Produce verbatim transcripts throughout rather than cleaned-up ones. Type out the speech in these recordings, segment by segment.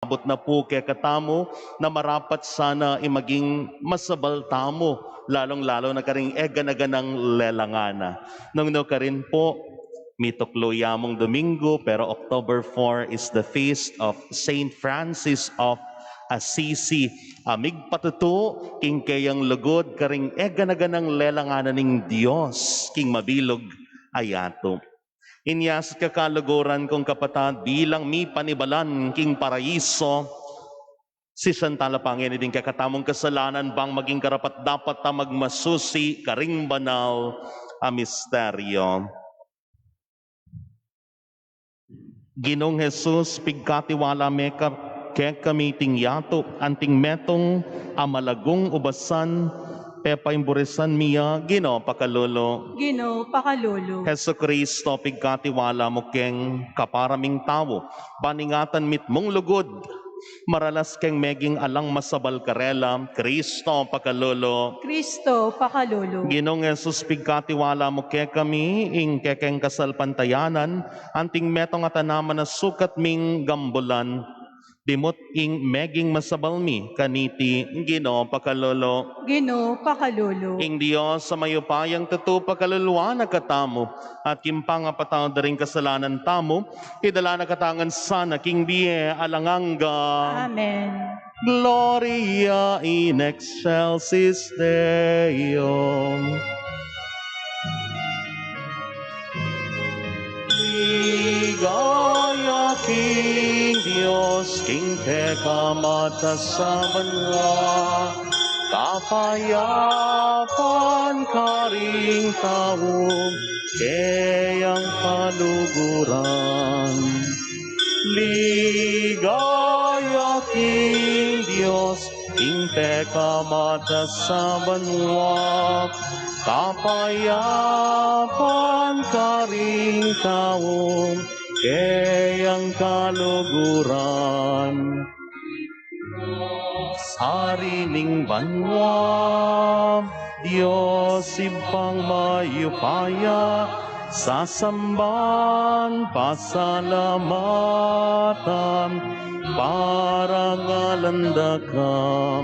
abut na pu kekatamu, na marapat sana ing maging masabal tamu, lalung-lalu na karing eganaganang lelangan na. Nung nu karin pu, mituklu ya mung Domingo, pero October four is the feast of Saint Francis of Assisi. A migpatutu king keyang lugud karing eganaganang lelangan na ning Dios king mabilug a yatu. Inya sa kekaluguran kung kapatad, bilang mipanibalan king paraiso, sisian tala pa ngeni ding kekatamung kasalanan bang maging karapat-dapat ta magmasusi karing banal a misteryo. Ginung Jesus, pigkatiwala me ka, kekami iting yatu, anting metung a malagung ubasan, pepaimburisan mi ya, Ginu, pakalulu. Ginu, pakalulu. Jesucristo, pigkatiwala mu keng kapara ming tau, ban ing atin mitmung lugud, maralas keng meging alang masabal karela, Cristo, pakalulu. Cristo, pakalulu. Ginung Jesus, pigkatiwala mu kekami, ing kekeng kasalpantayanan, anting metung a tanaman a sukat ming gambulan, dimut ing meging masabal mi kaniti, Ginu, pakalulu. Ginu, pakalulu. Ing Dios a mayupayang tutu pakaluluan na katamu, at king pangapatawad da ring kasalanan tamu, idala na katamu ngan sana king bie alang angga. Amen. Gloria in excelsis Deo. Ligaya king Dios, king pekamatas a banua, kapayapan karing taung keyang kaluguran. Ligaya king Dios, king pekamatas a banua, kapayapan karing taung keyang kaluguran. Ari ning banua, Dios Ibpang mayupaya, sasamban, pasalamatan, parangalan da ka.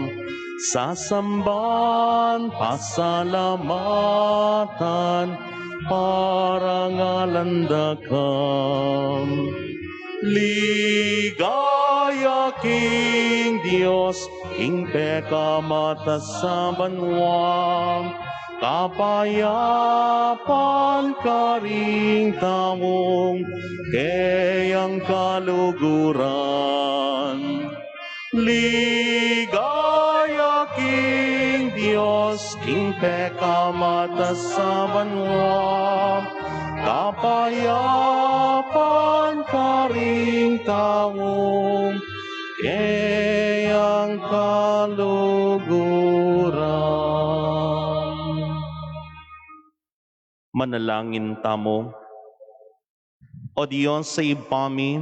Sasamban, pasalamatan, parangalan da ka. Ligaya king Dios, king pekamatas a banua, kapayapan karing taung keyang kaluguran. Ligaya king Dios, king pekamatas a banua, kapayapan karing taung keyang kaluguran. Manalangin tamu. O Dios a Ibpa mi,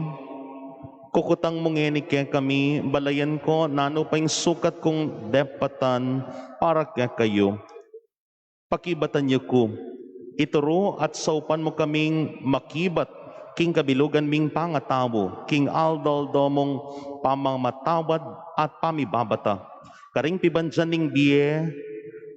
kukutang mu ngeni kekami, balayan ku nanu pa ing sukat kung depatan para kekayu. Pakibatan yu ku, ituru at saupan mu kaming makibat king kabilugan ming pangatau, king aldo-aldo mung pamamatawad at pamibabata. Karing pibandian ning bie,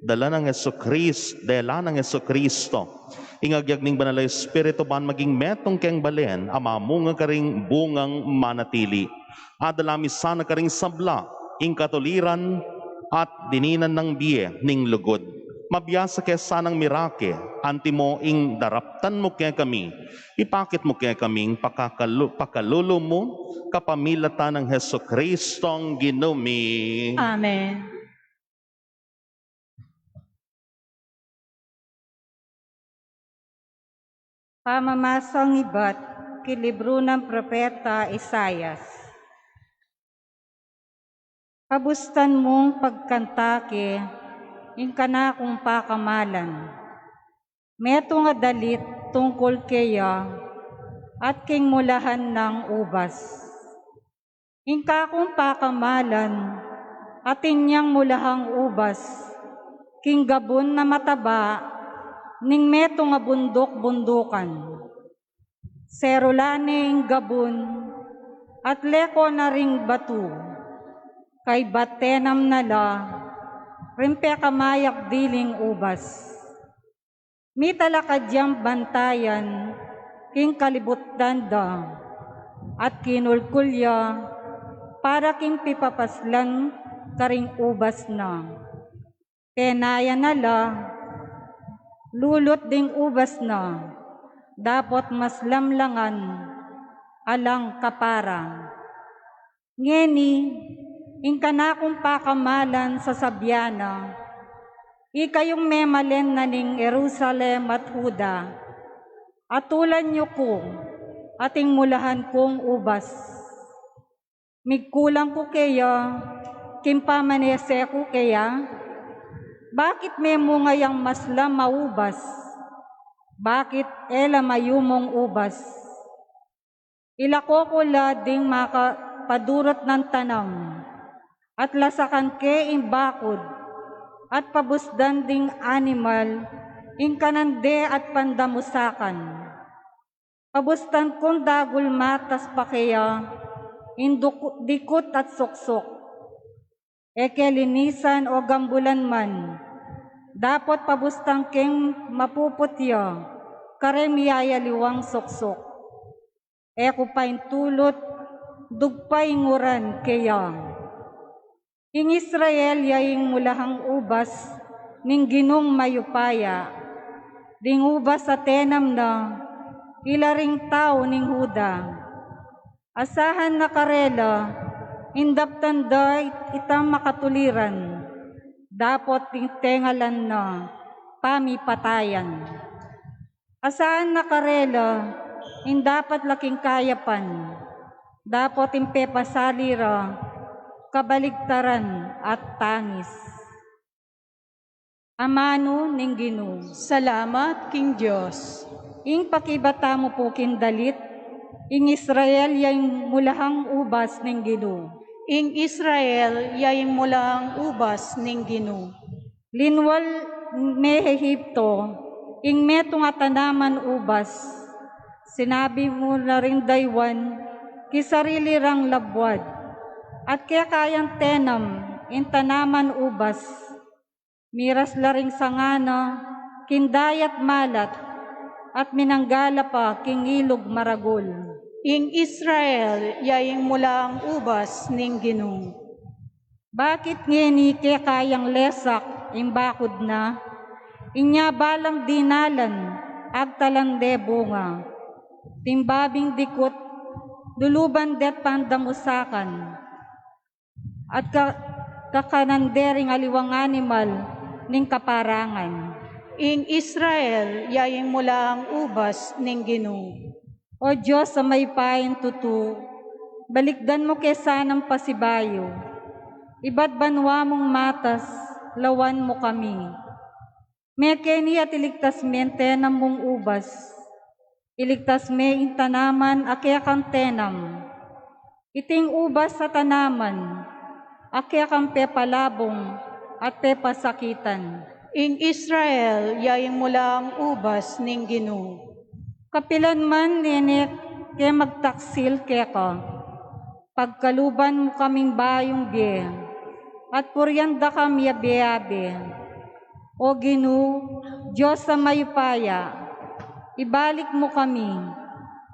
dala nang Jesucristo, dela nang Jesucristo, ing agyag ning Banal a Espiritu ban maging metung keng balen a mamunga karing bungang manatili. Adala mi sana karing sabla, ing katuliran at dininan nang bie ning lugud. Mabiasa ke sanang mirake, antimo ing daraptan mu kekami, ipakit mu kekaming pakakalu-, pakalulu mu, kapamilatan nang Jesucristong Ginu mi. Amen. Pamamasang ibat king libru nang propeta Isaias. Kabustan mung pagkanta ke ing kanakung pakamalan. Metung a dalit tungkul keya at king mulahan nang ubas. Ing kakung pakamalan, atin yang mulahang ubas, king gabun a mataba ning metung a bunduk-bundukan. Serula ne ing gabun, At leko na ring batu, kaybat tenam na la ring pekamayap diling ubas. Mitalakad yang bantayan king kalibutan da, at kinulkul ya para king pipapaslan karing ubas na. Penaya na la, lulut ding ubas na, dapot maslam la ngan, alang kapara. Ngeni, ing kanakung pakamalan sasabian na, ikayung memalen na ning Jerusalem at Juda, atulan yu ku, at ing mulahan kung ubas. Migkulang ku keya, king pamanese ku keya? Bakit memunga yang maslam a ubas? Bakit e la mayumung ubas? Ilako ku la ding makapadurut nang tanam, at lasakan ke ing bakud, at pabusdan ding animal ing kanan de at pandamusakan. Pabusdan kung dagul matas pa keya ing duku-, dikut at suksuk. E ke linisan o gambulan man, dapot pabusdan keng mapuput ya kareng miyayaliwang suksuk. E ku pa intulut, dugpa ing uran keya. Ing Israel ya ing mulahang ubas ning Ginung mayupaya, ding ubas a tenam na, ila ring tau ning Juda. Asahan na karela ing daptan da it-, itang makatuliran, dapot ing tengalan na pamipatayan. Asahan na karela ing dapat la king kayapan, dapot ing pepasali ra kabaligtaran at tangis. Amanu ning Ginu. Salamat king Dios. Ing pakibat tamu pu king dalit, ing Israel ya ing mulahang ubas ning Ginu. Ing Israel ya ing mulahang ubas ning Ginu. Linwal me Egipto ing metung a tanaman ubas. Sinabi mu na ring daywan king sarili rang labuad, at keka yang tenam ing tanaman ubas. Miras la ring sanga na king dayat malat, at minangga la pa king ilug maragul. Ing Israel ya ing mulahang ubas ning Ginu. Bakit ngeni keka yang lesak ing bakud na? Inya balang dinalan, agtalan de bunga. Timbabing dikut, luluban de't pandamusakan. At ka-, kakanan de ring aliwang animal ning kaparangan. Ing Israel ya ing mulahang ubas ning Ginu. O Dios a mayupayang tutu, balikdan mu ke sanang pasibayu. Ibat banua mung matas, lawan mu kami. Mekeni at iligtas me ing tenam mung ubas. Iligtas me ing tanaman a kekang tenam. Iting ubas a tanaman a kekang pepalabung at pepasakitan. Ing Israel ya ing mulahang ubas ning Ginu. Kapilan man nene ke magtaksil keka, pagkaluban mu kaming bayung bie, at purian da kami abe-abe. O Ginu, Dios a mayupaya, ibalik mu kami,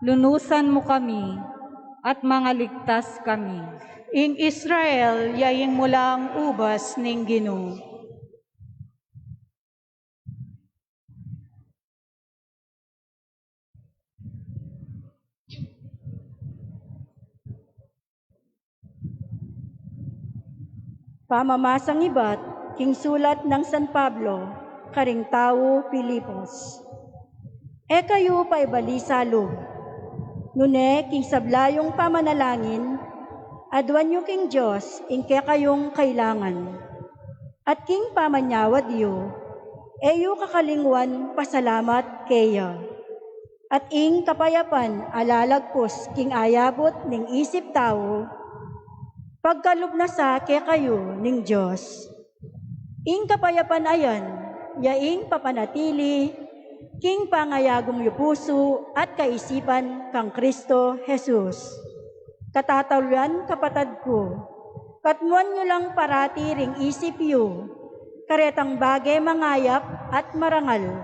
lunusan mu kami, at mangaligtas kami. Ing Israel ya ing mulahang ubas ning Ginu. Pamamasang ibat king sulat nang San Pablo karing tau Filipos. E kayu paibalisa lub, nune king sabla yung pamanalangin, aduan yu king Dios ing kekayung kailangan. At king pamanyawad yu, e yu kakalingwan pasalamat keya. At ing kapayapan a lalagpus king ayabut ning isip tau, pagkalub na sa kekayu ning Dios. Ing kapayapan a yan, ya ing papanatili king pangayagung yu pusu at kaisipan kang Kristo Jesus. Katataulian, kapatad ku, katmuan yu lang parati ring isip yu karetang bage mangayap at marangal,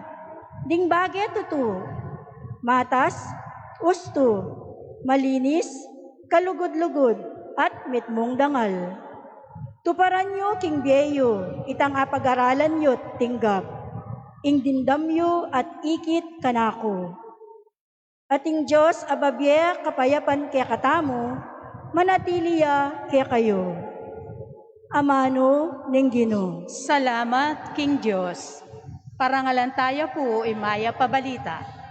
ding bage tutu, matas, ustu, malinis, kalugud-lugud, at mitmung dangal. Tuparan yu king bie yu itang apag-aralan yu't tinggap, ing dimdam yu at ikit kanaku. At ing Dios a babie kapayapan kekatamu, manatili ya kekayu. Amanu ning Ginu. Salamat king Dios. Parangalan taya pu ing mayap a balita.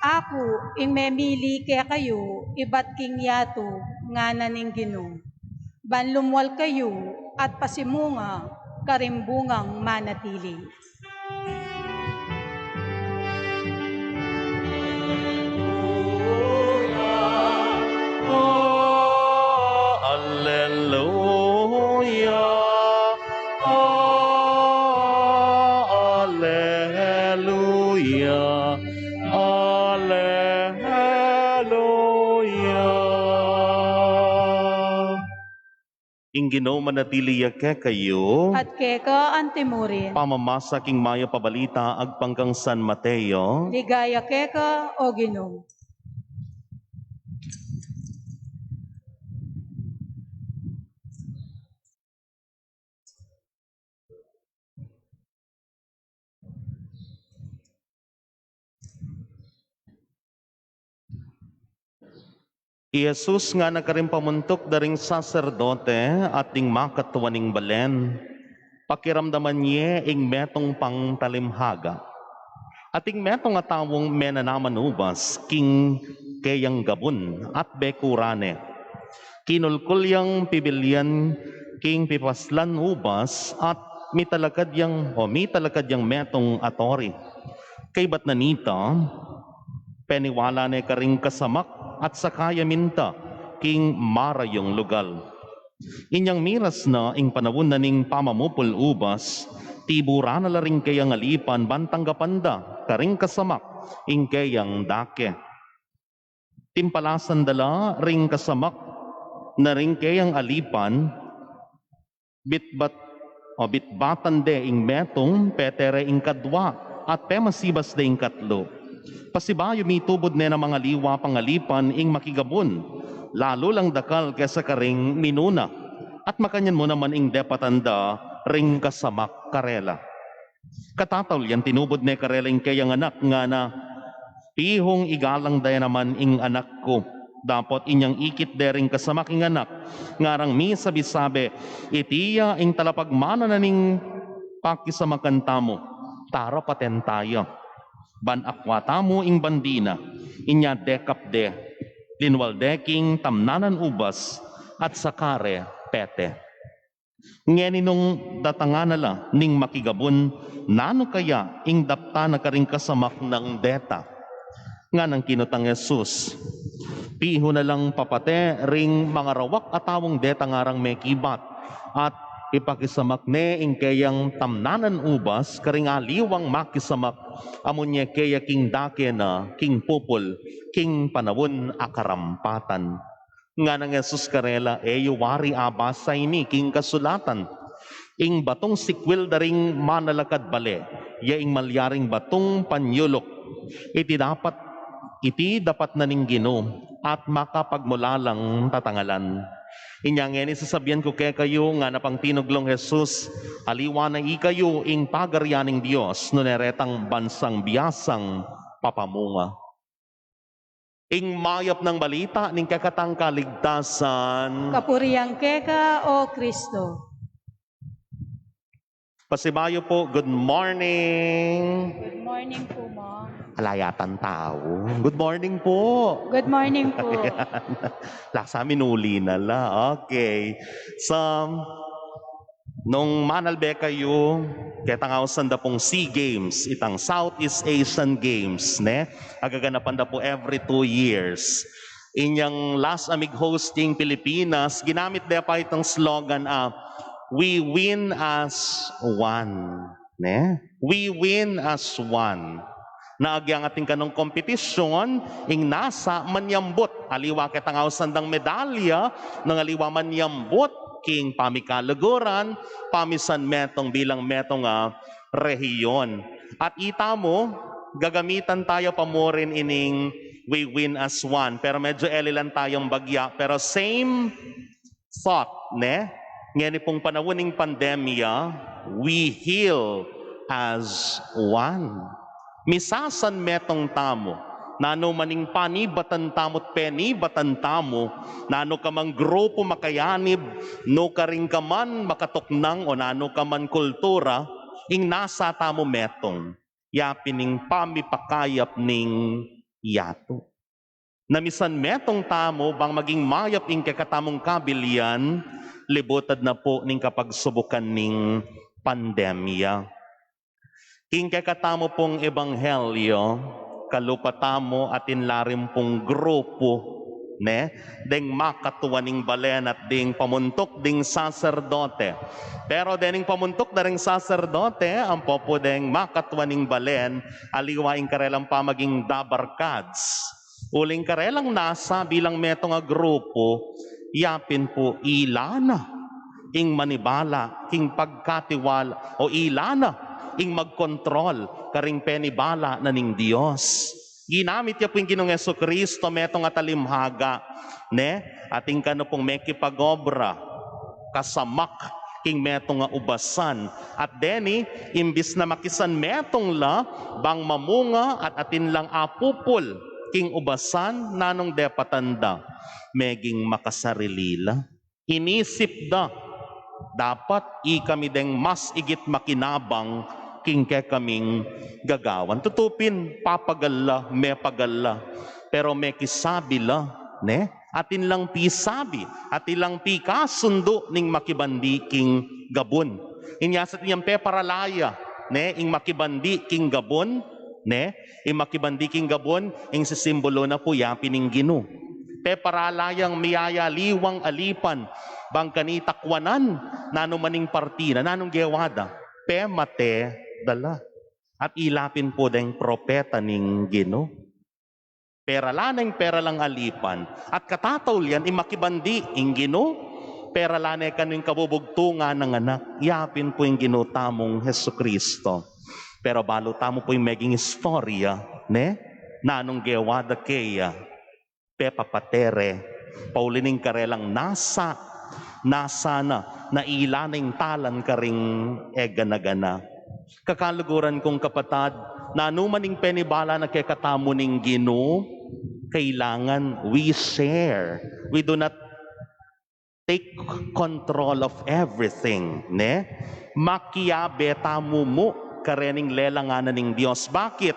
Aku ing memili kekayu ibat king yatu, ngana ning Ginu, ban lumwal kayu at pasimunga karing bungang manatili. Alleluia, alleluia, alleluia. Ing Ginu manatili ya kekayu. At keka antimurin. Pamamasa king mayap a balita agpang kang San Mateo. Ligaya keka, o Ginu. I Jesus ngana karing pamuntuk da ring saserdote at ding makatua ning balen, pakiramdaman ye ing metung pang talimhaga. At ing metung a taung menanaman ubas king keyang gabun at bekura ne. Kinulkul yang pibilian king pipaslan ubas at mitalakad yang, o mitalakad yang metung a tori. Kaybat na nita, peniwala ne karing kasamak at saka ya minta king marayung lugal. Inyang miras na ing panaun na ning pamamupul ubas, tiburan na la ring keyang alipan ban tanggapan da karing kasamak ing keyang dake. Timpalasan da la ring kasamak na ring keyang alipan, bitbat, o bitbatan de ing metung, pete re ing kadwa, at pemasibas de ing katlu. Pasibayu mitubud ne na mangaliwa pang alipan ing makigabun, lalu lang dakal kesa karing minuna, at makanyan mu naman ing depatan da ring kasamak karela. Katataulian tinubud ne karela ing keyang anak, ngana, pihung igalang de naman ing anak ku. Dapot inyang ikit de ring kasamak ing anak, ngarang misabi-sabi, iti ya ing talapagmana na ning pakisamakan tamu. Tara paten taya. Ban akwa tamu ing bandi na. Inya dekap de, linwal de king tamnanan ubas, at saka re pete. Ngeni nung datangan na la ning makigabun, nanu kaya ing daptan na karing kasamak nang deta? Nganang kinutang Jesus, pihu na lang papate ring mangarawak a taung deta ngarang mekibat, at ipakisamak ne ing keyang tamnanan ubas karing aliwang makisamak, amu ne keya king dake na king pupul, king panaun a karampatan. Nganang Jesus karela, e yu wari abasa ini king kasulatan? Ing batung sikwil da ring manalakad bale, ya ing malyaring batung panyuluk. Iti dapat, iti dapat na ning Ginu, at makapagmulalang tatangalan. Inya ngeni sasabian ku kekayu, ngana pang tinuglung Jesus, aliwa na ikayu ing pagarian ning Dios, nune retang bansang biasang papamunga. Ing mayap nang balita ning kekatang kaligtasan. Kapurian keka, O Kristo. Pasibayu po, good morning. Good morning po, Mom. Ala yatang tau. Good morning po. Good morning po. Ayan. Lasa minuli na la. Okay. So, Nung manalbe kayu, ketang ausan da pung SEA Games, itang Southeast Asian Games, ne? Agaganapan da pu every two years. Inyang last a mig-host ing Pilipinas, ginamit de pa itang slogan a, "We win as one." Ne? "We win as one." Na agyang atin kanung kompetisyun, ing nasa manyambut. Aliwa ketang ausan dang medalya, nung aliwa manyambut king pamikaluguran, pamisan metung bilang metung a rehiyon. At itamu, gagamitan taya pa murin ining "We win as one." Pero medyo eli lang tayang bagya. Pero same thought, ne? Ngeni pung panaun ning pandemya, "We heal as one." Misasan metung tamu, nanu man ing panibatan tamu't penibatan tamu, nanu ka mang grupu makayanib, nukarin ka man makatuknang o nanu ka man kultura, ing nasa tamu metung, yapin ing pamipakayap ning yatu. Na misan metung tamu bang maging mayap ing kekatamung kabilian, libutad na pu ning kapagsubukan ning pandemya. King kekatamu pung ebanghelyo, kalupa tamu atin la rin pung grupu, ne? Deng makatua ning balen at ding pamuntuk ding saserdote. Pero dening pamuntuk da ring saserdote, ampo pu deng makatua ning balen, aliwa ing karelang pamaging dabarkads. Uling karelang nasa bilang metung a grupu, yapin pu ila na ing manibala king pagkatiwala o ila na ing magkontrol karing penibala na ning Dios. Ginamit ya pu ing Ginung Jesucristo metung a talimhaga, ne? Atin kanu pung mekipag-obra, kasamak king metung a ubasan. At deni, imbis na makisan metung la bang mamunga at atin lang apupul king ubasan, nanung depatan da? Meging makasarili la. Inisip da, dapat ikami deng mas igit makinabang king kekaming gagawan. Tutu pin, papagal la, mepagal la. Pero mekisabi la, ne? Atin lang pisabi, atin lang pikasundu ning makibandi king gabun. Inya sa atin yang peparala ya, ne? Ing makibandi king gabun, ne? Ing makibandi king gabun, ing sisimbulu na pu yapin ing Ginu. Peparala yang miyayaliwang alipan, bang kanita kuanan, nanu man ing parti na, nanung gewa da? Pemate da la. At ila pin pu deng propeta ning Ginu. Perala na ing peralang alipan, at katataulian ing makibandi ing Ginu, perala na kanu ing kabubugtungan nang anak, yapin pu ing Ginu tamung Jesucristo. Pero balu tamu pu ing meging istorya, ne? Nanung gewa da keya? Pepapatire. Pauli ning karelang nasa, nasa na, naila na ing talan karing e gana-gana. Kakaluguran kung kapatad, nanu man ing penibala na kekatamu ning Ginu, kailangan we share. We do not take control of everything, ne? Makiabe tamu mu karening lelangan na ning Dios. Bakit?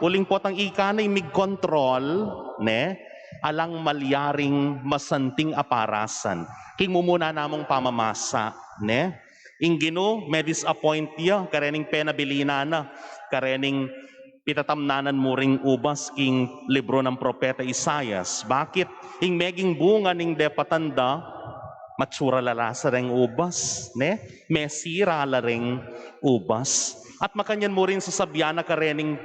Uling potang ika na ing migkontrol, ne? Alang malyaring masanting a parasan. King mumuna namung pamamasa, ne? Ing Ginu, me-disappoint ya karening penabilinan na, karening pitatamnanan mu ring ubas king libru nang propeta Isaias. Bakit? Ing meging bunga ning depatan da, matsura la la sa reng ubas, ne? Mesira la reng ubas. At makanyan mu rin sasabian na karening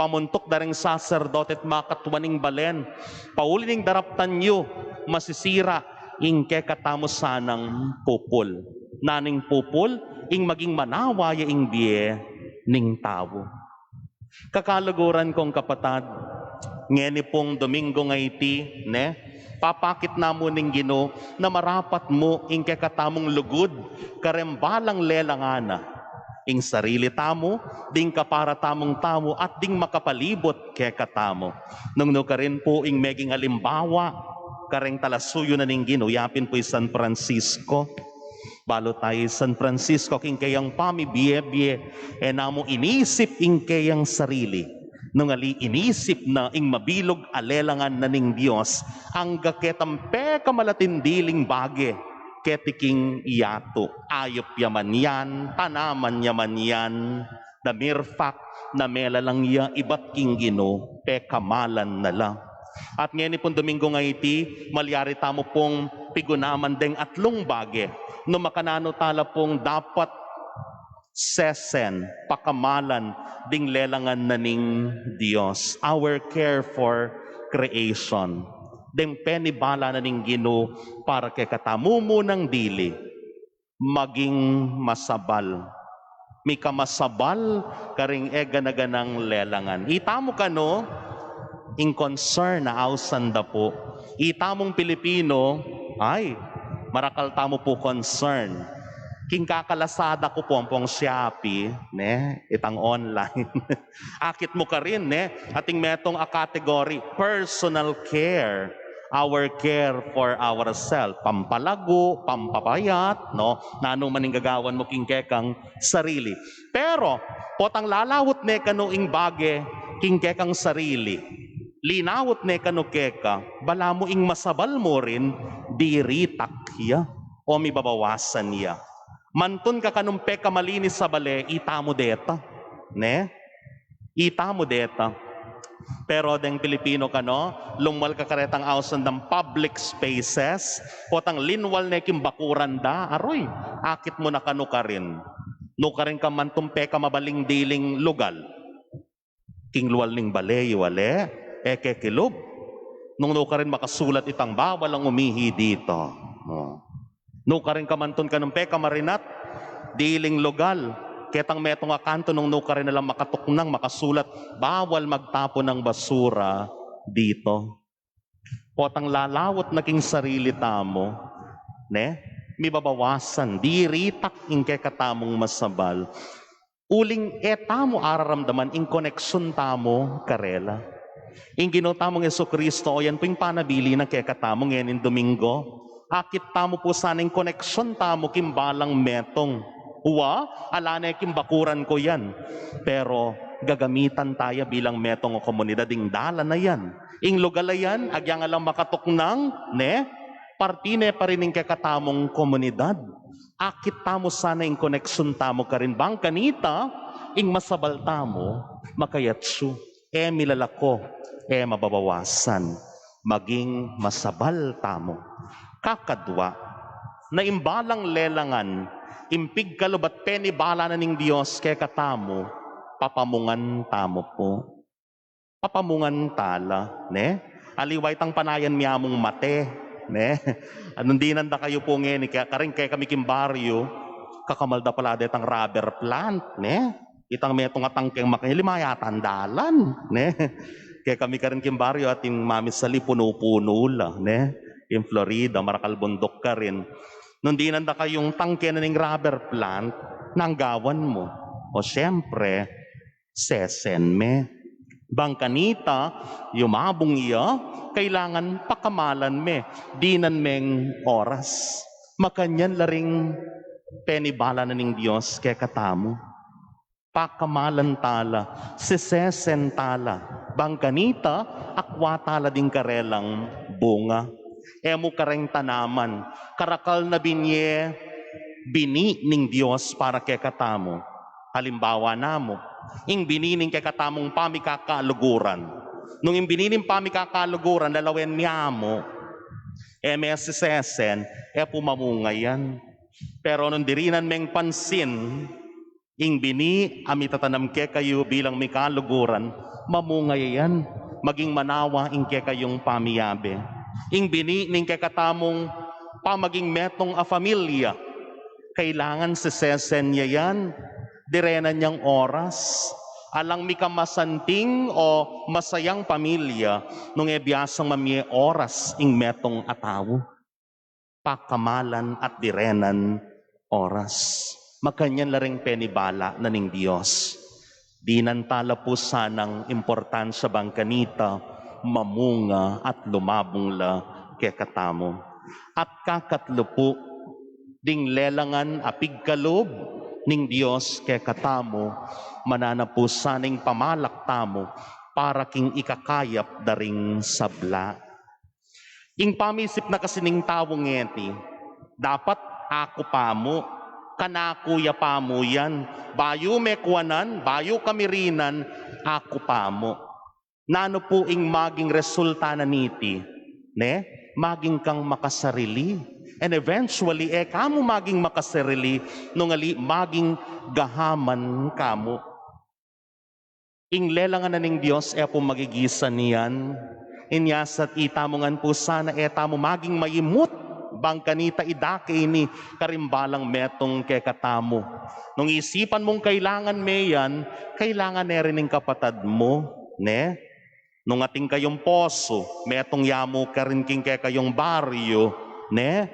pamuntuk da ring saserdote at makatua ning balen, pauli ning daraptan yu, masisira ing kekatamu sanang pupul. Nanung pupul? Ing maging manawa ya ing bie ning tau. Kakaluguran kung kapatad, ngeni pung Domingo a iti, ne? Papakit na mu ning Ginu na marapat mu ing kekatamung lugud kareng balang lelangan na, ing sarili tamu, ding kapara tamung tau, at ding makapalibut kekatamu. Nung nukarin pu ing meging alimbawa kareng talasuyu na ning Ginu, yapin pu i San Francisco. Balu taya i San Francisco king keyang pamibie-bie, e na mu inisip ing keyang sarili. Nung ali inisip na ing mabilug a lelangan na ning Dios, angga ketang pekamalati diling bage, keti king yatu, ayup ya man yan, tanaman ya man yan, the mere fact na melalang ya ibat king Ginu, pekamalan na la. At ngeni pung Domingo a iti, malyari tamu pung pigunaman deng atlung bage, no makananu tala pung dapat sesen, pakamalan ding lelangan na ning Dios, our care for creation. Deng penibala na ning Ginu para kekatamu munang dili, maging masabal. Mika masabal karing e gana-ganang lelangan. Itamu kanu, ing concern a ausan da pu. Itamung Pilipino, ay, marakal tamu pu concern. King kakalasada ku pu ampong Shopee, ne, itang online. Akit mu karin, ne, ating metung a category, personal care. Our care for ourselves. Pampalagu, pampapayat, no? Nanu man ing gagawan mu king kekang sarili. Pero, potang lalaut ne kanu ing bage king kekang sarili, linaut ne kanu keka, balamu ing masabal mu rin, diritak ya, o mibabawasan ya. Mantun ka kanung pekamalinis a bale, itamu deta. Ne? Itamu deta. Pero deng Pilipino kanu, lumwal ka karetang ausan dang public spaces, potang linwal ne king bakuran da, aruy, akit mu na kanu karin. Nukarin ka mantung pekamabaling diling lugal. King lual ning bale yu, ale, e kekilub. Nung nukarin makasulat itang bawal ang umihi dito. O. Nukarin ka mantun kanung pekamarinat diling lugal. Ketang metung a kantu nung nukarin na lang makatuknang, makasulat, bawal magtapon ng basura dito. Potang lalaut na king sarili tamu, ne? Mibabawasan, diritak ing kekatamung masabal. Uling e tamu araramdaman ing koneksyun tamu karela. Ing Ginu tamung Jesucristo, o yan pu ing panabilin na kekatamu ngening Domingo. Akit tamu pu sana ing koneksyun tamu king balang metung. Wa, ala ne king bakuran ku yan. Pero gagamitan taya bilang metung a komunidad ing dalan a yan. Ing lugal a yan, agyang alang makatuknang, ne? Parti ne pa rin ing kekatamung komunidad. Akit tamu sana ing koneksyun tamu karin bang kanita, ing masabal tamu, makayatsu, e milalako, e mababawasan, maging masabal tamu. Kakadwa, na ing balang lelangan, ing pigkalub at penibala na ning Dios kekatamu, papamungan tamu pu. Papamungan tala, ne? Aliwa itang panayan mi amung mate, ne? Nung dinan da kayu pu ngeni, kaya karin kekami king baryu, kakamal da pala detang rubber plant, ne? Itang metung a tangkeng makanya lima yata ang dalan, ne? Kekami karin king baryu ating mamisali punu-punu la, ne? King Florida, marakal bunduk karin. Nung dinan da kayung tangke na ning rubber plant, nanu ing gawan mu? O siyempre, sesen me. Bang kanita, yumabung ya, kailangan pakamalan me, dinan meng oras. Makanyan la ring penibala na ning Dios kekatamu. Pakamalan tala, sesesen tala. Bang kanita, akwa tala ding karelang bunga. E mu kareng tanaman, karakal na binye bini ning Dios para kekatamu. Halimbawa namu, ing bini ning kekatamung pamikakaluguran. Nung ing bini ning pamikakaluguran, lalawen mi amu, e me sesesen, e pu mamunga yan. Pero nung dirinan meng pansin, ing bini a mitatanam kekayu bilang mikaluguran, mamunga ya yan, maging manawa ing kekayung pamiyabe. Ing bini ning kekatamung pamaging metung a familia, kailangan sesesen ya yan, direnan yang oras. Alang mikamasanting o masayang pamilya nung e biasang mamie oras ing metung a tau. Pakamalan at direnan oras. Makanyan la ring penibala na ning Dios. Dinan tala pu sanang importansya bang kanita, mamunga at lumabung la kekatamu. At kakatlu pu, ding lelangan a pigkalub ning Dios kekatamu, mananu pu sana ing pamalak tamu para king ikakayap da ring sabla. Ing pamisip na kasi ning tau ngeni, Dapat aku pamu, kanaku ya pamu yan. Bayu me kuanan, bayu kamirinan, aku pamu. Nanu pu ing maging resulta na niti, ne? Maging kang makasarili. And eventually, e ka mu maging makasarili, nung ali maging gahaman ka mu. Ing lelangan na ning Dios e pu magigisan yan. Inya sa itamu ngan pu sana e tamu maging mayimut, bang kanita idake ini karing balang metung kekatamu. Nung isipan mung kailangan me yan, kailangan ne rin ing kapatad mu, ne? Nung atin kayung poso, metung ya mu karin king kekayung baryo, ne?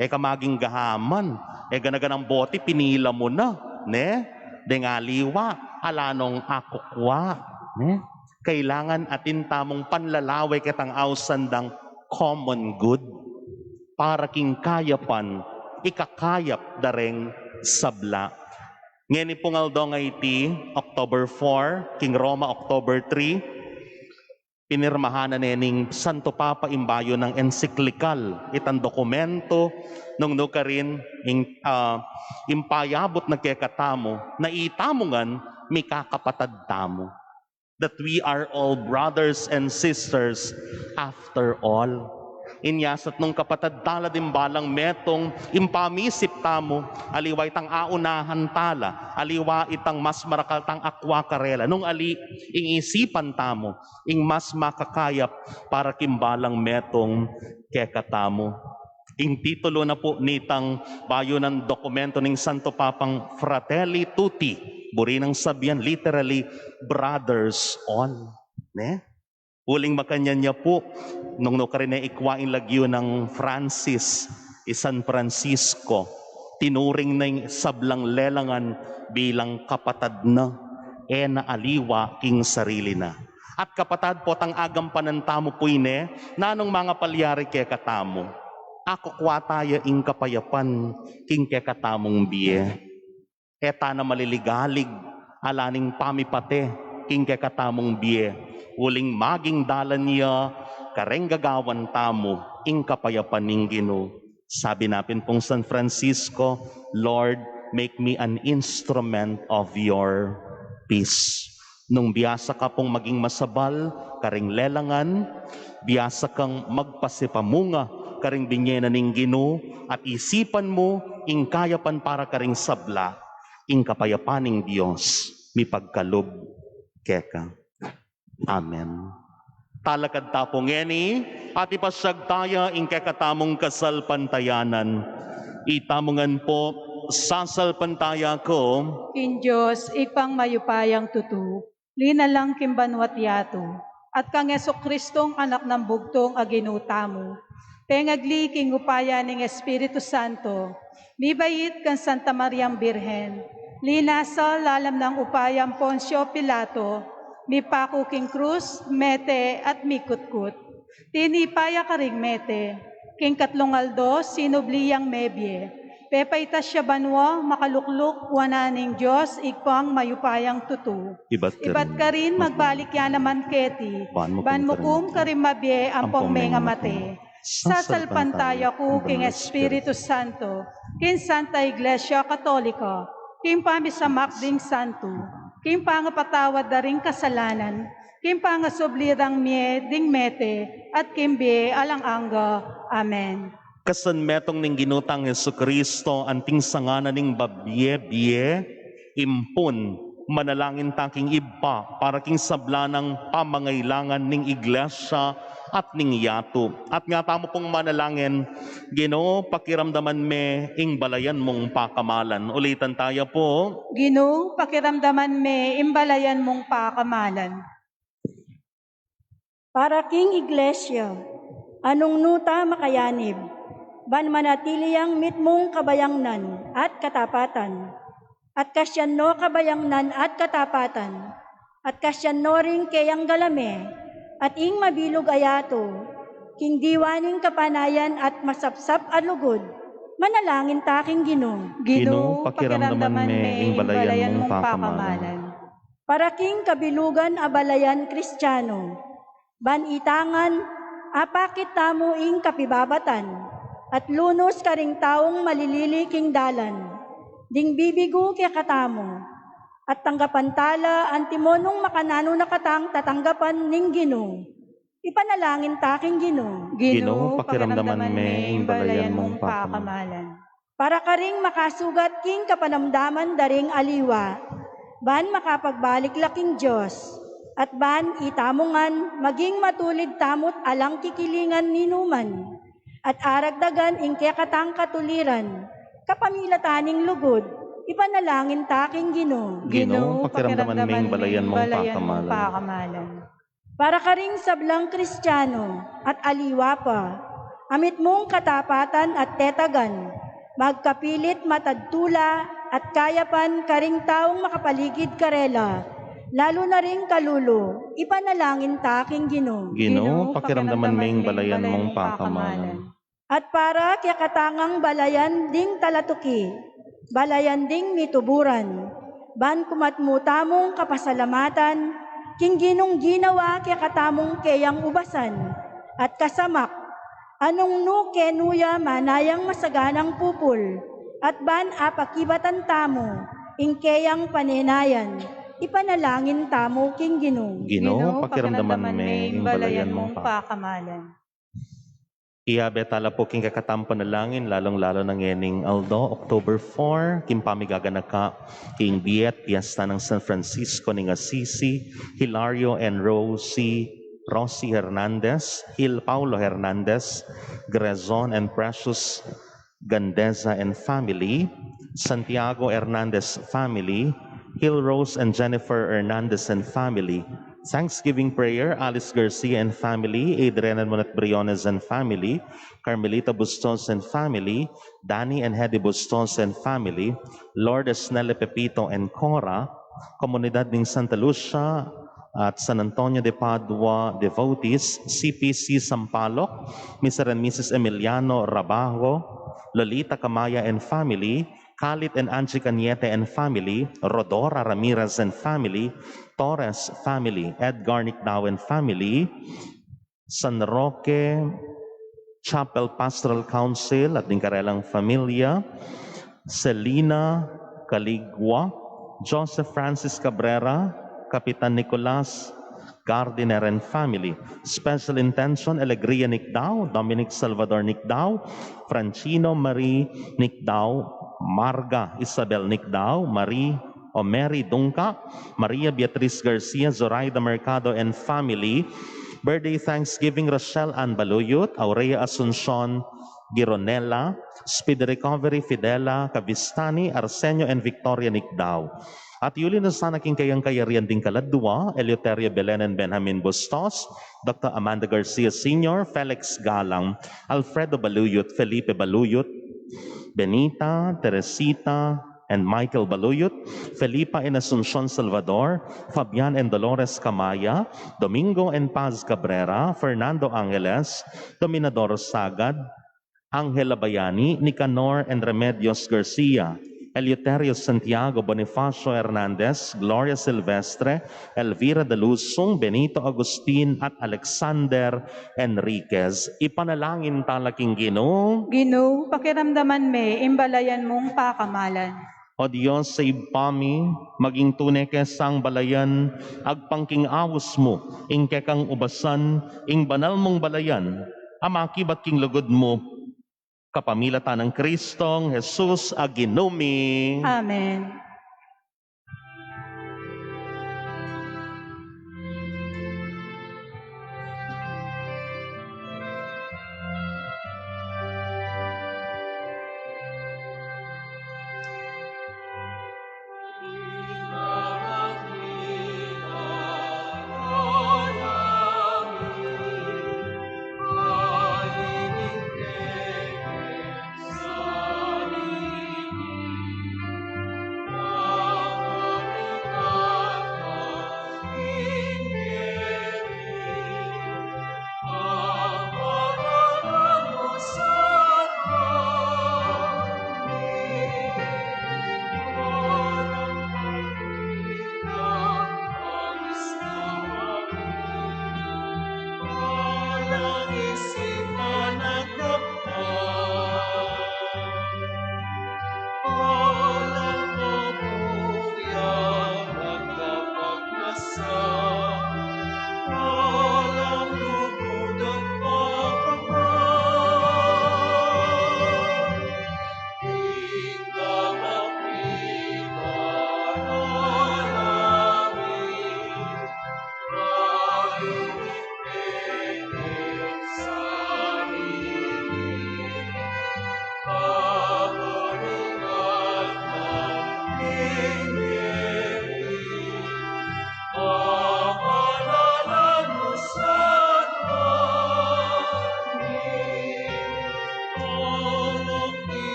E ka maging gahaman, e gana-ganang bote pinila mu na, ne? Deng aliwa, ala nong akukua, ne? Kailangan atin tamung panlalawe ketang ausan dang common good para king kayapan, ikakayap da reng sabla. Ngeni pung aldo a iti, October four, king Roma, October three, pinirmahan na ne ning Santo Papa ing bayu nang ensiklikal, itang dokumento, nung nu karin ing, ah, ing payabut na kekatamu, na itamu ngan mikakapatad tamu. That we are all brothers and sisters after all. Inya sa nung kapatad tala ding balang metung, ing pamisip tamu, aliwa itang aunahan tala, aliwa itang mas marakal tang akua karela. Nung ali, ing isipan tamu, ing mas makakayap para king balang metung kekatamu. Ing titulu na pu nitang bayu nang dokumento ning Santo Papang Fratelli Tutti, buri nang sabian literally, brothers all. Ne? Uling makanyan ya pu, nung nu karin ne ikua ing lagyu nang Francis, i San Francisco, tinuring na ing sablang lelangan bilang kapatad na, e na aliwa king sarili na. At kapatad, potang agampanan tamu pu ini, nanung mangapalyari kekatamu? Akukua taya ing kapayapan king kekatamung bie. E ta na maliligalig, ala ning pamipate king kekatamung bie, uling maging dalan ya kareng gagawan tamu ing kapayapan ning Ginu. Sabi na pin pung San Francisco, "Lord, make me an instrument of your peace." Nung biasa ka pung maging masabal karing lelangan, biasa kang magpasipamunga karing binye na ning Ginu, at isipan mu ing kayapan para karing sabla, ing kapayapan ning Dios mipagkalub keka. Amen. Talakad ta pu ngeni, at ipasyag taya ing kekatamung kasalpantayanan. Itamu ngan pu, sasalpantaya ku king Dios, Ibpang mayupayang tutu, linalang king banua't yatu, at kang Jesucristong Anak nang bugtung a Ginu tamu, pengagli king upaya ning Espiritu Santo, mibait kang Santa Mariang Birhen, linasa lalam nang upayang Poncio Pilato, mipaku king krus, mete, at mikutkut. Tinipa ya karing mete, king katlung aldo sinubli yang mebie. Pepaitas ya banua, makalukluk wanan ning Dios, Ibpang mayupayang tutu. Ibat karin magbalik ya naman keti, ban mukum karing mabie ampong mengamate. Sasalpantaya ku king Espiritu Santo, king Santa Iglesia Katolika, king pamisamak ding santu, king pangapatawad da ring kasalanan, king pangasubli rang mie ding mete, at king bie alang angga. Amen. Kasanmetung ning Ginu tang Jesucristo, anting sanga na ning babie-bie, impun, manalangin ta king Ibpa para king sabla nang pamangailangan ning Iglesia at ning yatu. At nga tamu pung manalangin, Ginu, pakiramdaman me ing balayan mung pakamalan. Ulitan taya pu. Ginu, pakiramdaman me ing balayan mung pakamalan. Para king Iglesia, a nung nu ta makayanib, ban manatili yang mitmung kabayangnan at katapatan, at kasian no kabayangnan at katapatan, at kasian no ring keyang galame, at ing mabilug a yatu, king diwa ning kapanayan at masapsap a lugud, manalangin ta king Ginu. Ginu, pakiramdaman me ing balayan mung pakamalan. Para king kabilugan a balayan Kristiano, ban ita ngan apakit tamu ing kapibabatan, at lunus karing taung malilili king dalan, ding bibigu kekatamu, at tanggapan tala antimo nung makananu na katang tatanggapan ning Ginu. Ipanalangin ta king Ginu. Ginu, pakiramdaman me ing balayan mung pakamalan. Para karing makasugat king kapanamdaman da ring aliwa, ban makapagbalik la king Dios, at ban itamu ngan maging matulid tamu't alang kikilingan ninuman, at aragdagan ing kekatang katuliran, kapamilatan ning lugud, ipanalangin ta king Ginu. Ginu, pakiramdaman me ing balayan mung pakamalan. Para karing sablang Kristiano at aliwa pa, a mitmung katapatan at tetagan, magkapilit matad tula at kayapan karing taung makapaligid karela, lalu na ring kalulu, ipanalangin ta king Ginu. Ginu, pakiramdaman me ing balayan mung pakamalan. At para kekatangang balayan ding talatuki, balayan ding mituburan, ban kumatmu tamung kapasalamatan king Ginung ginawa kekatamung keyang ubasan at kasamak, a nung nu kenu ya manayang masaganang pupul, at ban apakibatan tamu ing keyang panenayan, ipanalangin tamu king Ginu. Ginu, pakiramdaman me ing balayan mung pakamalan. Iyabe tala pu king kekatang panalangin, lalung-lalu na ngening aldo, October four, king pamigaganaka king bie at piyesta nang San Francisco ning Assisi, Hilario and Rosie, Rosie Hernandez, Hil Paulo Hernandez, Grezon and Precious Gandeza and family, Santiago Hernandez family, Hil Rose and Jennifer Hernandez and family. Thanksgiving prayer, Alice Garcia and family, Adrian and Monette Briones and family, Carmelita Bustos and family, Danny and Hedy Bustos and family, Lourdes, Nelly, Pepito and Cora, Komunidad ning Santa Lucia at San Antonio de Padua devotees, C P C Sampaloc, Mister and Missus Emiliano Rabajo, Lolita Camaya and family, Kalit and Angie Cañete and family, Rodora Ramirez and family, Torres family, Edgar Nicdao and family, San Roque Chapel Pastoral Council at ding karelang familia, Selina Caligua, Joseph Francis Cabrera, Kapitan Nicolas Gardiner and family. Special intention, Alegria Nicdao, Dominic Salvador Nicdao, Francino Marie Nicdao, Marga Isabel Nicdao, Marie o Mary Dungca, Maria Beatriz Garcia, Zoraida Mercado and family. Birthday thanksgiving, Rochelle Ann Baluyut, Aurea Asuncion Gironella, speedy recovery, Fidela Cavistani, Arsenio and Victoria Nicdao. At yuli na sana king kayang kayarian ding kaladua, Eleuterio Belen and Benjamin Bustos, Doctor Amanda Garcia Senior, Felix Galang, Alfredo Baluyut, Felipe Baluyut, Benita, Teresita, and Michael Baluyut, Felipa and Asuncion Salvador, Fabian and Dolores Camaya, Domingo and Paz Cabrera, Fernando Angeles, Dominador Sagad, Angela Bayani, Nicanor and Remedios Garcia, Eleuterio Santiago, Bonifacio Hernandez, Gloria Silvestre, Elvira Dalusung, Benito Agustin, at Alexander Enriquez. Ipanalangin tala king Ginu. Ginu, pakiramdaman me ing balayan mung pakamalan. O Dios a Ibpa mi, maging tune ke sang balayan, agpang king aus mu, ing kekang ubasan, ing banal mung balayan, a makibat king lugud mu, kapamilatan nang Kristong Jesus a Ginu mi. Amen.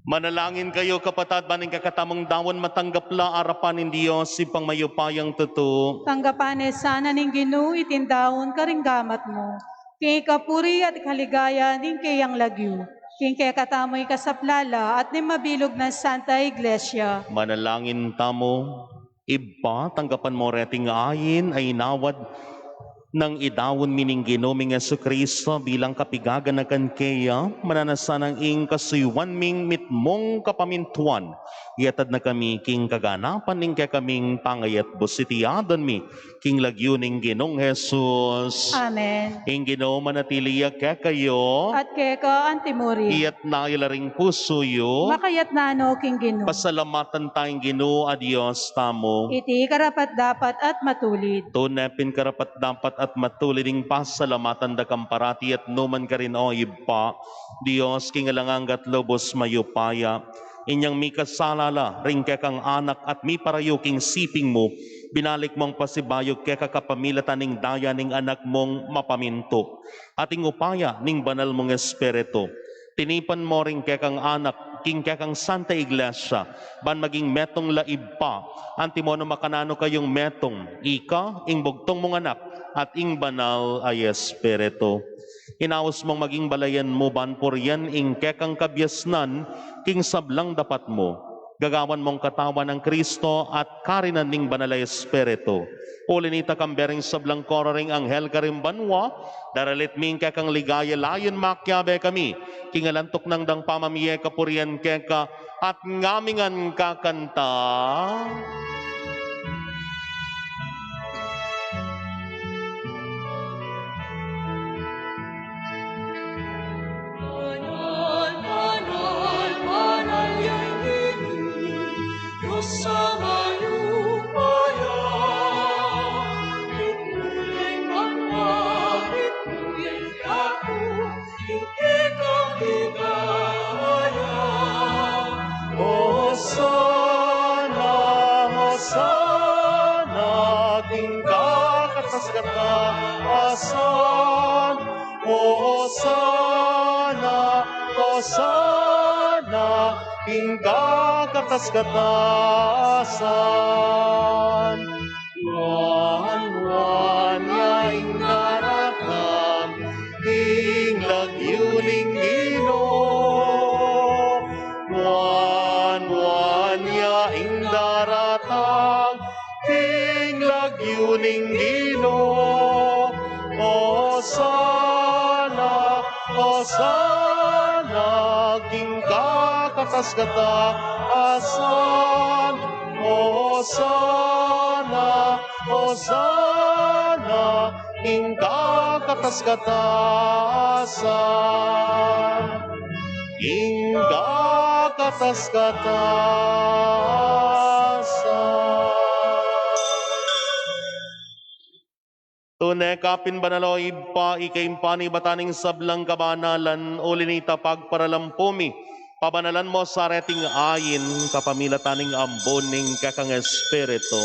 Manalangin kayu, kapatad, ban ing kekatamung daun matanggap la arapan ning Dios, Ibpang mayupayang tutu. Tanggapan na sana ning Ginu iting daun karing gamat mu, king ikapuri at ikaligayan ning keyang lagyu, king kekatamung ikasaplala at ning mabilug nang Santa Iglesia. Manalangin tamu. Ibpa, tanggapan mu reting ain a inawad nang idaun mi ning Ginu ming Jesucristo bilang kapigaganakan keya, mananu na sanang ing kasuyuan ming mitmung kapamintuan, iatad na kami king kaganapan ning kekaming pangayatbus. Iti adwan mi king lagyu ning Ginung Jesus. Amen. Ing Ginu manatili ya kekayu. At keka antimurin. Iyatas yu la ring pusu yu. Makayatas no king Ginu. Pasalamatan ta ing Ginu a Dios tamu. Iti karapat-dapat at matulid. Tune pin karapat-dapat at matulid ing pasalamatan da kang parati at nukarin man, O Ibpa, Dios king alang angga at lubus mayupaya. Inyang mikasala la ring kekang anak at miparayu king siping mu, binalik mung pasibayu keka kapamilatan ning daya ning Anak mung mapamintu at ing upaya ning Banal mung Espiritu. Tinipan mu ring kekang anak king kekang Santa Iglesia, ban maging metung la Ibpa, antimo nung makananu kayung metung, ika, ing bugtung mung Anak, at ing Banal a Espiritu. Inaus mung maging balayan mu ban purian ing kekang kabiasnan king sablang dapat mu. Gagawan mung katawan nang Kristo at karinan ning Banal a Espiritu. Uli nita, kambe ring sablang koro ring anghel karing banua, daralit mi ing kekang ligaya, layun makiabe kami king alang tuknang dang pamamie kapurian keka at ngamingan kakanta. Banal, banal, banal ya ing Ginu, Dios a mayupaya. Rindu ya ing banua, rindu ya ing yatu, ing kekang ligaya. Hosana, Hosana, king kakatas-katasan. Hosana, Hosana, king kakatas-katasan. Nuan-nuan ya ing daratang king lagyu ning Ginu. Nuan-nuan ya ing daratang king lagyu ning Ginu. Hosana, Hosana, king kakatas-katasan. Hosana, Hosana, king kakatas-katasan. King kakatas-katasan. Tune ka pin banal, o Ibpa, ika ing panibatan ning sablang kabanalan, uli nita pagparalan pu mi, pabanalan mo sa reting ain kapamilatan ning ambun ning kekang Espiritu,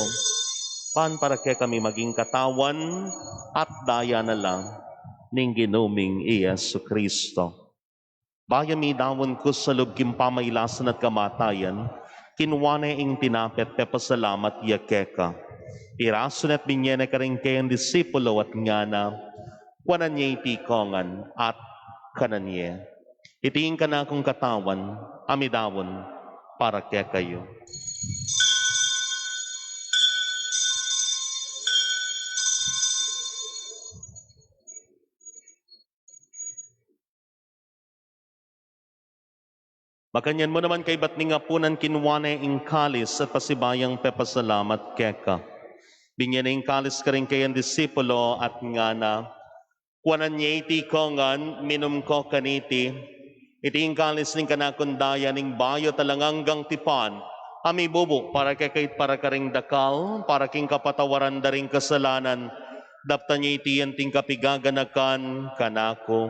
ban para kekami maging katawan at daya na la ning Ginu ming i Jesucristo. Bayu mi daun ku sa lub king pamailasan at kamatayan, kinua ne ing tinape at pepasalamat ya keka. Pirasu ne at binye ne karing kayang disipulo at ngana, kuanan ye iti kongan at kanan ye. Iti ing kanakung katawan, a midaun para kekayu. Makanyan mu naman kaybat ning apunan, kinua ne ing kalis at pasibayung pepasalamat keka. Binye ne ing kalis karing kayang disipulo at ngana, kuanan ye iti kongan, minum ko kaniti. Iti ing kalis ning kanakung daya, ning bayu at alang anggang tipan, a mibubu para kekayu at para karing dakal, para king kapatawaran da ring kasalanan. Daptan ye iti anting kapigaganakan kanaku.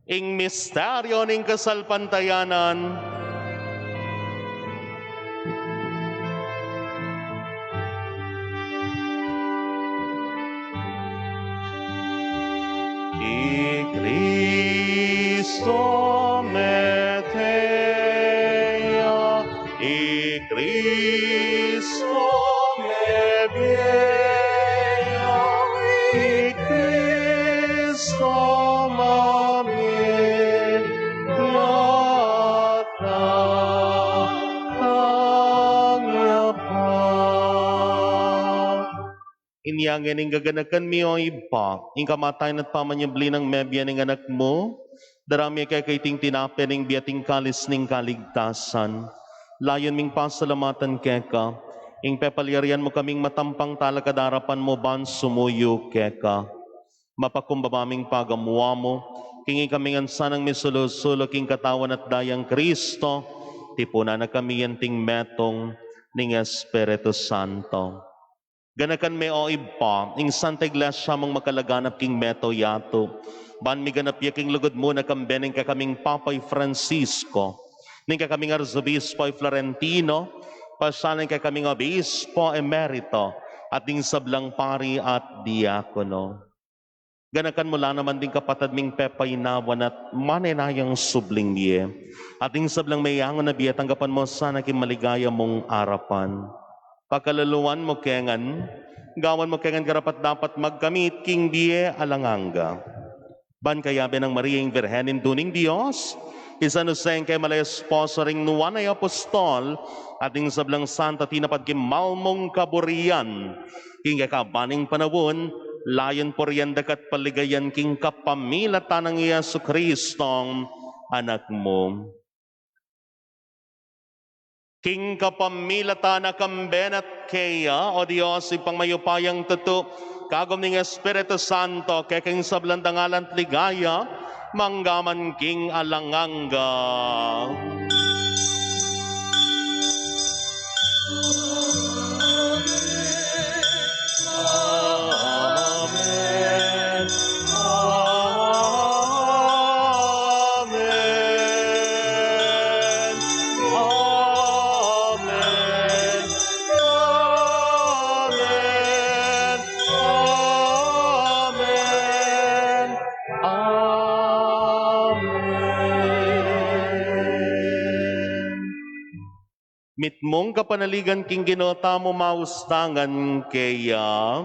Ing misteryo ning kasalpantayanan. I Kristo mete ya, i Kristo mebie ya, i Kristo mamie ya, datang ya pa. Inya ngeni ing gaganakan mi, o Ibpa, ing kamatayan at pamanyubli nang mebie ning Anak mu, darame mi keka iting tinape ning bie at ing kalis ning kaligtasan. Layun ming pasalamatan keka ing pepalyarian mu kaming matampang talakad king arapan mu ban sumuyu keka. Mapakumbaba ming pagamu-amu king ikami ngan sanang misulu-sulu king katawan at dayang Kristo, tipunan na kami anting metung ning Espiritu Santo. Ganakan me, o Ibpa, ing Santa Iglesia mung makalaganap king mabilug a yatu, ban miganap ya king lugud mu na, kambe ning kekaming Papa i Francisco, ning kekaming Arzobispo i Florentino, pasyalan ning kekaming Obispo Emerito, at ding sablang pari at diakono. Ganakan mu la naman ding kapatad ming pepainawan at manenayang subling mie, at ding sablang meangu na bie, tanggapan mu sana king maligaya mung arapan. Pakaluluan mu ke ngan Gawan mu keng karapat-dapat magkamit king bie alang angga. Ban kayabe nang Maria ing Virgen, Indu ning Dios, i San Jose ing kayang mal a esposo, ring nuan a apostol, at ing sablang santo a tinupad king mal mung kaburian, king kekaban ning panaun, layun purian daka at paligayan king kapamilatan nang Jesucristong Anak mu. King kapamilatan na, kambe na at keya, o Dios, Ibpang mayupayang tutu, kagum ning Espiritu Santo, keka ing sablang dangalan at ligaya, mangga man king alang angga. Amen. Amen. Amen. Amen. Amen. Mitmung kapanaligan king Ginu tamu, maustangan keya.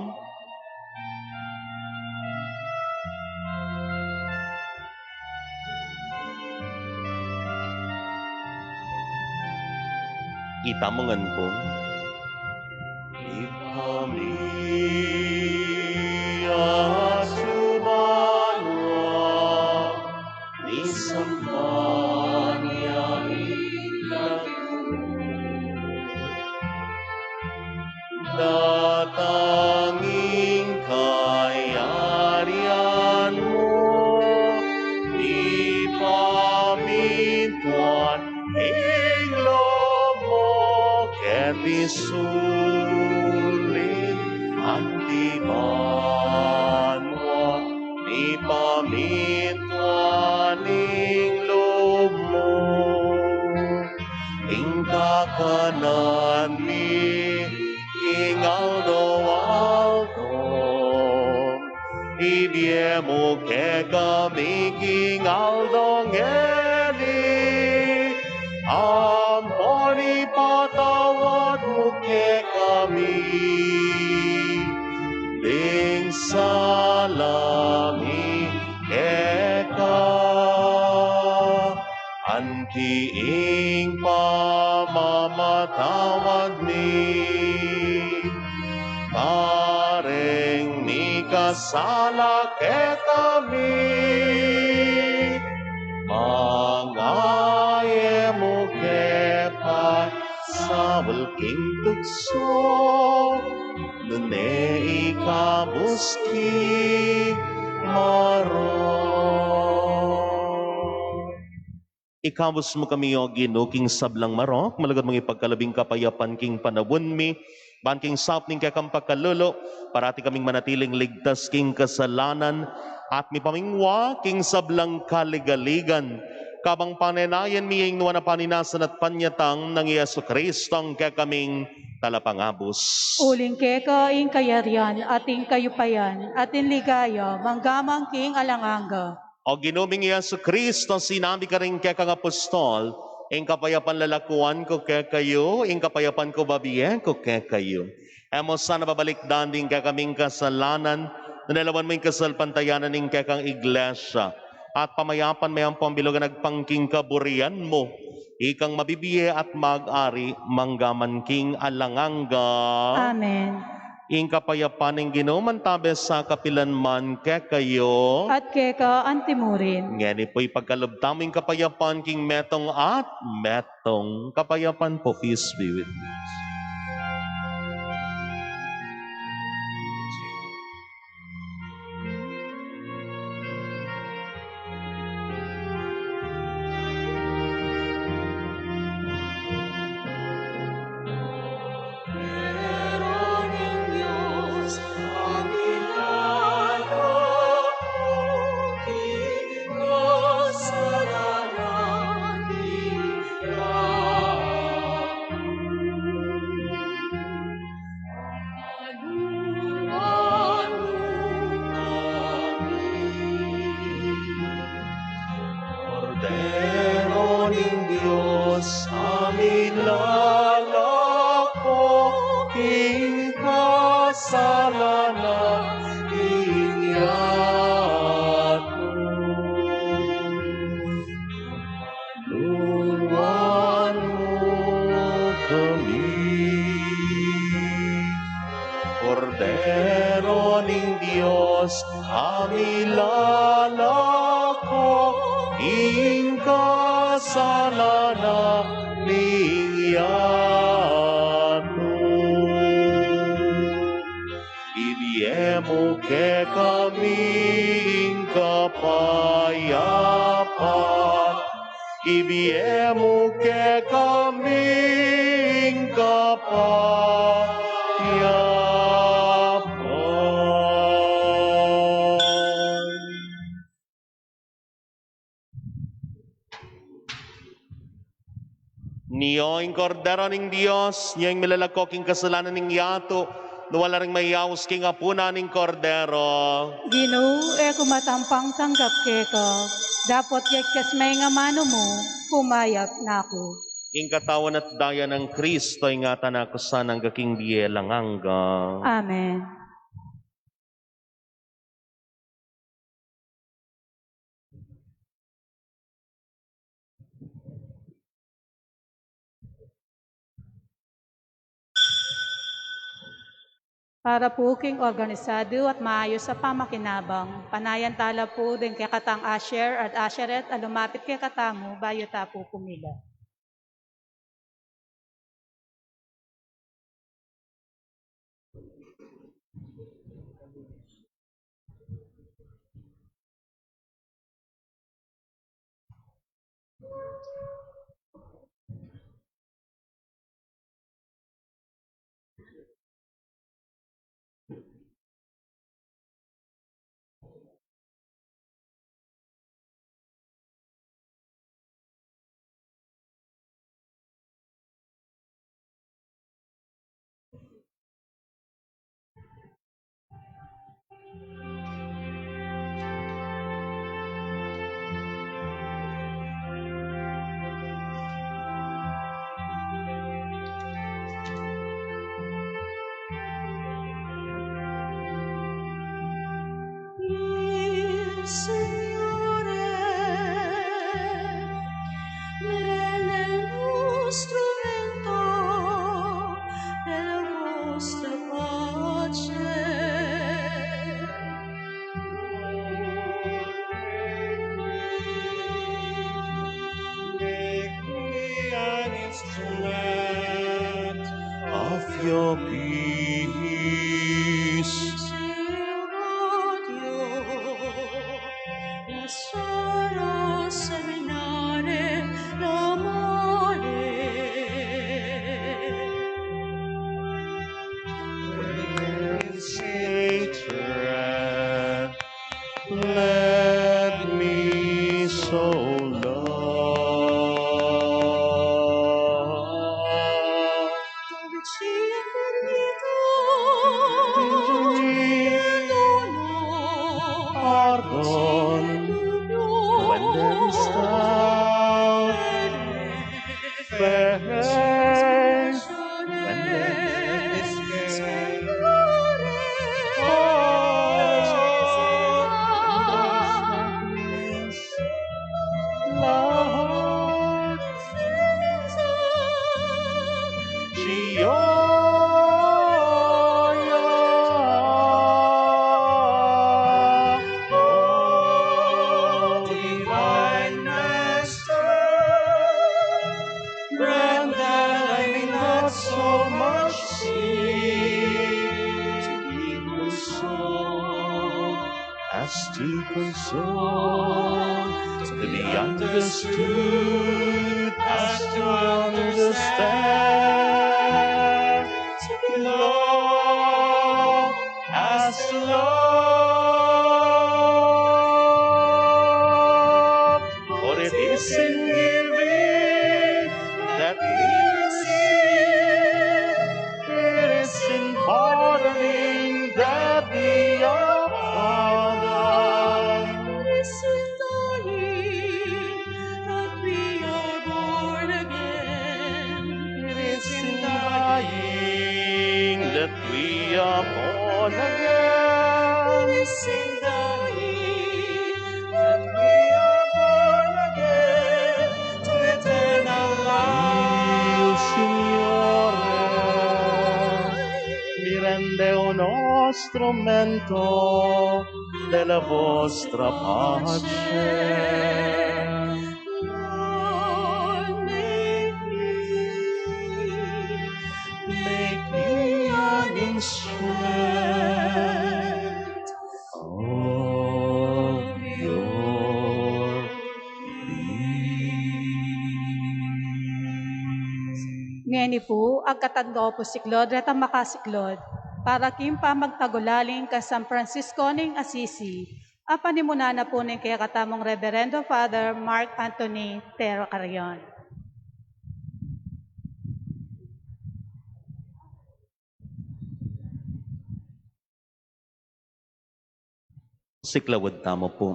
Itamu ngan pu. Ibpa mi atsu ka banua, misamban ya ing lagyu mu. Datang ing kayarian mu, mipamintuan ing lub mu keti sulip anti banua, mipamintuan ing lub mu. Ing kakanan mi king aldo-aldo, ibie mu kekami king aldo ngeni, ampon ipatawad mu kekami ding sala mi keka, anti ing pamamatawad mi kareng mikasala kekami, manga e mu ke paisaul king tuksu, nune ikabus king marok. Ikabus mu kami, O Ginu, king sablang marok, malugud mung ipagkalub ing kapayapan king panaun mi, ban king saup ning kekang pakalulu, parati kaming manatiling ligtas king kasalanan, at mipamingwa king sablang kaligaligan. Kabang panenayan mi ing nuan a paninasan at panyatang nang Jesucristong kekaming Talapangabus. Uling keka ing kayarian, at ing kayupayan, at ing ligaya, mangga man king alang angga. O Ginu ming Jesucristo, sinabi mu karing kekang apostol, ing kapayapan lalakuan ku kekayu, ing kapayapan ku babie ku kekayu. E mu sana babalikdan ding kekaming kasalanan, nune lawan mu ing kasalpantayanan ning kekang Iglesia, at pamayapan me ampong bilugan agpang king kaburian mu, ikang mabibie at mag-ari mangga man king alang angga. Amen. Ing kapayapan ning Ginu mantabe sa kapilan man kekayu. At keka anti murin. Ngeni pu ipagkalub tamu ing kapayapan king metung at metung. Kapayapan pu, peace be with you. Kordero ning Dios, a milalako king kasa- Amilalako ing kasalanan ning yatu. Ibie mu kekami ing kapayapan. Ibie mu kekami ing kapayapan. Nio ing Kordero ning Dios, nio ing milalako king kasalanan ning yatu. Nuan la ring mayaus king apunan ning Kordero. Ginu, e ku matampang tanggap keka, dapot igkas me ing amanu mu, kumayap na ku. Ing katawan at daya nang Kristo, ingatan na ku sana angga king bie alang angga. Amen. Para pu king organisadu at maayus a pamakinabang, panayan tala pu ding kekatang usher at usherette a lumapit kekatamu bayu ta pu pumila. Signore, mi rende un strumento della vostra pace. Make me an instrument of your peace. Lasciarò seminare l'amore. When hatred led me so low. Pardon when there is doubt. Faith when there is faith. Oh, Lord, Jehovah, oh, divine Master, grant that I may not so much seek to be consoled as to console, to be understood as to understand, to be loved as to love. For it is in giving that we receive, it is in pardoning that we are pardoned. It is in dying that we are born again. It is in dying that we are born again. It is in dying that we are born again to eternal life. Il Signore mi rende uno strumento de la vostra pace. Lord, make me, make me an instrument of your peace. Ngeni pu, agkatan ko pu siklaud, retang makasiklaud, para king pamagtagulaling kang San Francisco ning Assisi, a panimunan na pu ning kekatamung Reverendo Father Mark Anthony Terra Carrion. Siklaud tamu pu.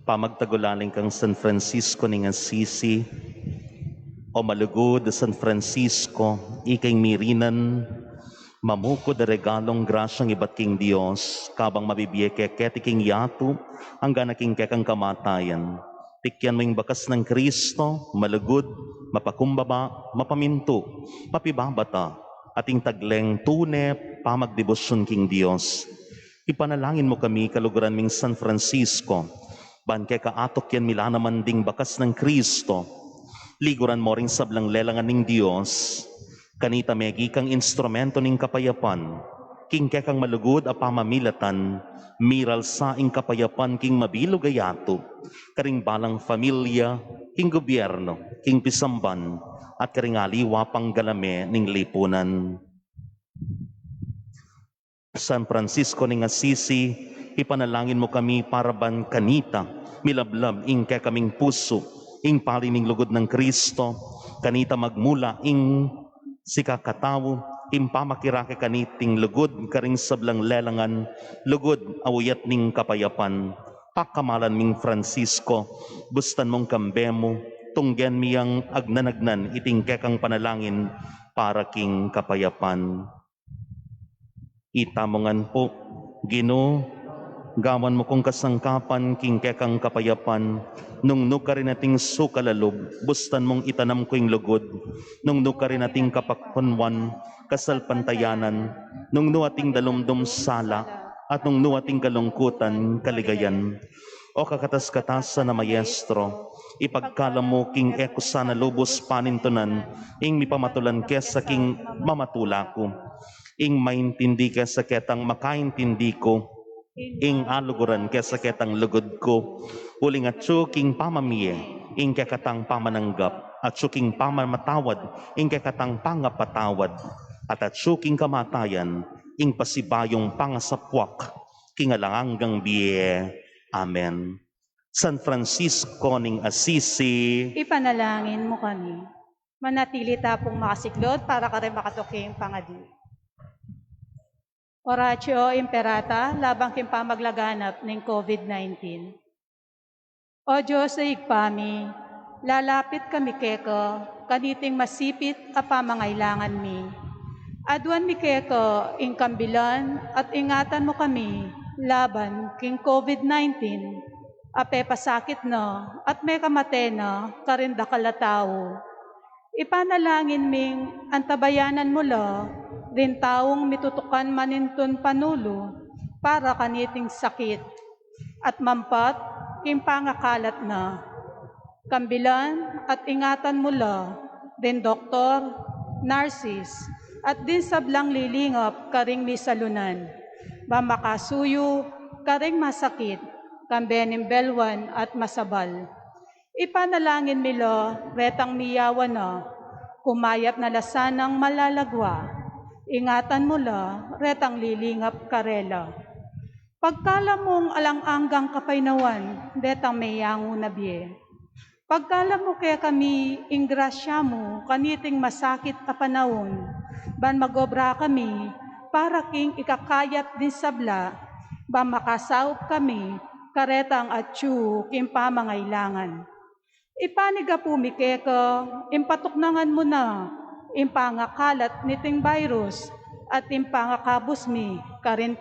Pamagtagulaling kang San Francisco ning Assisi. O malugud a San Francisco, ika ing mirinan mamukud a regalung grasyang ibat king Dios, kabang mabibie ke keti king yatu, anggang king kekang kamatayan. Tikyan mu ing bakas nang Kristo, malugud, mapakumbaba, mapamintu, mapibabata, at ing tagleng tune pamagdebosyun king Dios. Ipanalangin mu kami, kaluguran ming San Francisco, ban keka atukyan mi la naman ding bakas nang Kristo. Liguran mu ring sablang lelangan ning Dios, kanita meging kang instrumento ning kapayapan, king kekang malugud a pamamilatan, miralsa ing kapayapan king mabilug a yatu, karing balang familia, king gobyerno, king pisamban, at karing aliwa pang galame ning lipunan. San Francisco ning Assisi, ipanalangin mu kami para ban kanita milablab ing kekaming pusu, ing pali ning lugud nang Kristo, kanita magmula ing sikakatau, ing pamakirake kaniting lugud karing sablang lelangan, lugud a uyat ning kapayapan. Pakamalan ming Francisco, bustan mung kambe mu, tunggen mi yang agnan-agnan iting kekang panalangin para king kapayapan. Itamu ngan pu. Ginu, gawan mu kung kasangkapan king kekang kapayapan, nung nu karin ating suka a lub, bustan mung itanam ku ing lugud, nung nu karin ating kapakunawan, kasalpantayanan, nung nu ating dalumdum sala, at nung nu ating kalungkutan, kaligayan. O kakatas-katasan a Maestro, ipagkalam mu king e ku sana lubus panintunan ing mipamatulan kesa king mamatula ku, ing maintindi kesa ketang makaintindi ku, ing aluguran kesa ketang lugud ku, uling atyu king pamamie ing kekatang pamananggap, atyu king pamamatawad ing kekatang pangapatawad, at atyu king kamatayan ing pasibayung pangasapwak king alang anggang bie. Amen. San Francisco ning Assisi. Ipanalangin mu kami. Manatili ta pung makasiklaud para karing makatuking pangadi. Oratio Imperata, laban king pamaglaganap ning COVID nineteen. O Dios a Ibpa mi, lalapit kami keka, kaniting masipit a pamangailangan mi. Aduan mi keka ing kambilan at ingatan mu kami laban king COVID nineteen, a pepasakit na at mekamate na karing dakal a tau. Ipanalangin ming antabayanan mu la ring taung mitutukan manintun panulu para kaniting sakit at mampat king pangakalat na. Kambilan at ingatan mu la ring doktor, narsis, at ding sablang lilingap karing misalunan, ban makasuyu karing masakit, kambe ning belwan at masabal. Ipanalangin mi la retang miyawan na, kumayap na la sanang malalagwa. Ingatan mu la retang lilingap karela. Pagkalam mung alang anggang kapaynawan detang meyangu na bie. Pagkalam mu kekami ing grasya mu kaniting masakit a panaun, ban magobra kami para king ikakayap ding sabla, ban makasaup kami karetang atyu king pamangailangan. Ipanigapu mi keka ing patuknangan mu na ing pangakalat niting virus at ing pangakabus mi karing